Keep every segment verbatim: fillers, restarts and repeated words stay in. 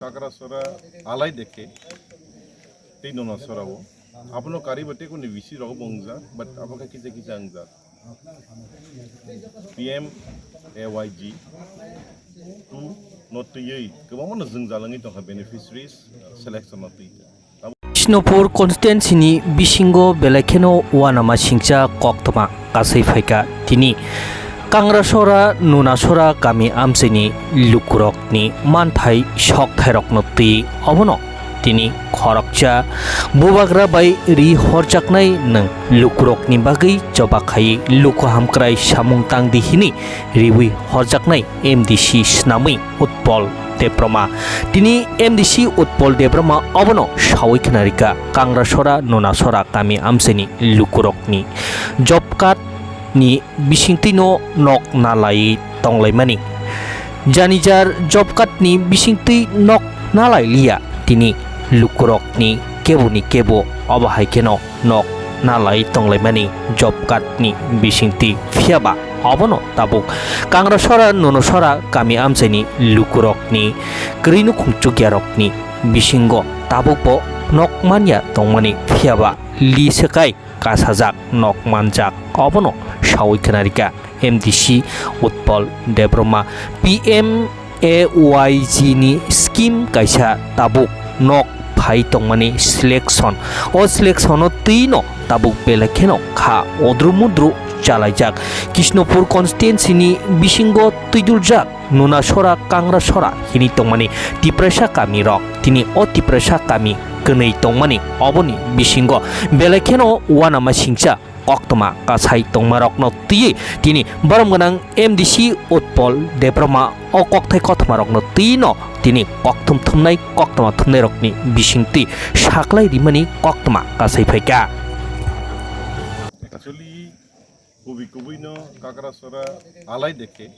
Kakrasora alai dekhe tei Nunasora o. Abono kariba tei kuni V C rogo bo wngjak, but abo khe kisa kisa wngjak. P M A Y G two no twiwi kwbangma no jwngjal wngwi tongkha beneficiaries, uh, selection no twi. Bishnupur constituency ni bisingo belai kheno uanama singcha koktwma kasai phaikha tini Kangrasora Nunasora kami amchaini lukurokni manthai sokthairokno twi obono tini khoroksa bubagra bai ri horjaknai nwng lukurokni bagwi choba khai luku hamkrai samung tangdi hini riwi horjaknai M D C swnamwi Utpol Debbarma. Tini M D C Utpol Debbarma obono sawi khna rikha Kangrasora Nunasora kami amchaini lukurokni job card ni bisingtwino nok nalai tonglaimani. Janijar job card ni bisingtwi nok nalai liya tini lukurokni keboni kebo obo hai kheno nok nalai tonglaimani job card ni bisingtwi, phiyaba obono tabuk Kangrasora Nunasora kami amchaini lukurokni kwrwi nukhung chukyarokni bisingo tabukbo nok manya tongmani, phiyaba li sekai kasajak nok manjak obono sawi khna rikha M D C Utpol Debbarma. P M A Y G ni scheme kaisa tabuk nok phai tongmani selection. O selection o twi no tabuk belai kheno kha odru mudru chalaijak. Kishnupur constituency ni bisingo twiduljak Nunasora Kangrasora hini tongmani Tiprasa kami rok. Tini o Tiprasa kami kwnwi tongmani oboni bisingo belai kheno uanama singcha koktwma kasai tongmarokno twiwi tini borom gwnang M D C Utpol Debbarma o kokthai kothmarokno twi no tini kokthum thumnai koktwma thumnairokni bisingtwi saklai rimani koktwma kasai phaikha. Actually, kubui kubui no Kakrasora alai dekhe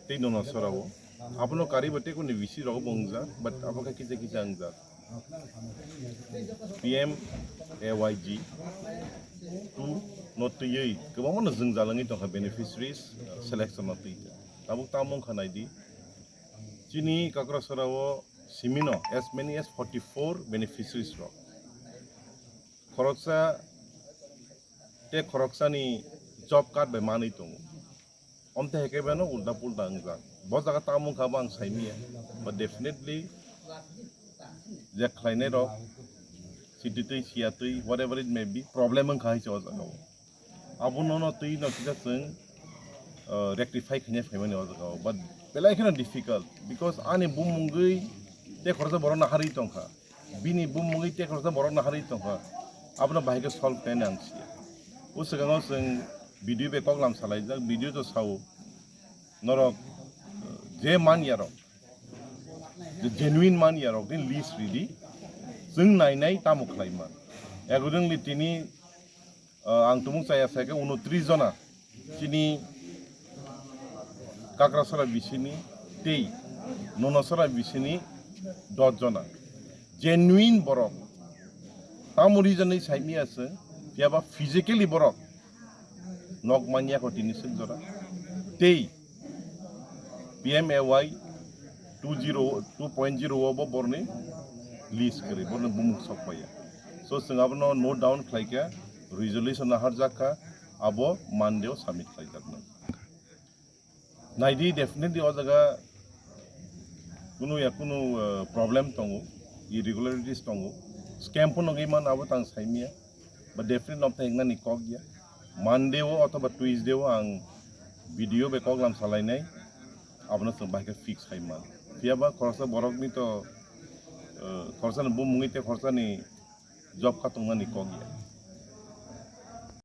tei Nunasora o. Abono kariba tei kuni V C rogo bo wngjak, but abo khe kisa kisa wngjak. P M A Y G two no twiwi kwbangma no jwngjal wngwi tongkha beneficiaries, uh, selection no twi. Tabuk tamo wngkha naidi. Chini Kakrasora o simino as many as forty-four beneficiaries rok. Khoroksa tei khoroksani job card bai manwi tongo. Omte hai khe beno ulta pulta wngjak. Bo jaga tamo wngkha bo ang saimanya. But definitely je khlainai rok sititwi siyatwi whatever it may be problem wngkha hai se o jaga o. Abono no twi no kisa chwng, uh, rectify khaina phaimani o jaga o. But belai kheno difficult because ani bumungwi tei khoroksa borok naharwi tongkha. Bini bumungwi tei khoroksa borok naharwi tongkha, abono bahai khe solve khlaina ang siya. O swkango chwng B D O bai koklam salaijak, B D O to sao, norok, uh, je manyarok, je genuine manyarok ni list ridi, chwng nainai tamo khlai man. Accordingly tini, uh, ang tumung chaya sai khe unotris jona chini Kakrasora bisini tei Nunasora bisini dos jona genuine borok. Tamo reason ni saimanya se, phiyaba physically borok nok manya ko tini sik jora. Tei P M A Y two zero, two point zero o bo borni list kwrwi, borni bumung sok paiya. So chwng abono note down khlai kha, resolution naharjak kha, abo Monday o submit khlai jaknai. Naidi, definitely o jaga kunu ya kunu, uh, problem tongo, irregularities tongo, scam phano wngwi man abo tang saimanya, but definitely nokthai wngnani kok ya. Monday o othoba Tuesday o ang B D O bai koklam salainai, abono chwng bahai khe fix khai man. Phiyaba khoroksa borokni to, uh, khoroksani bumungwi tei khoroksani job kha tongnani kok ya.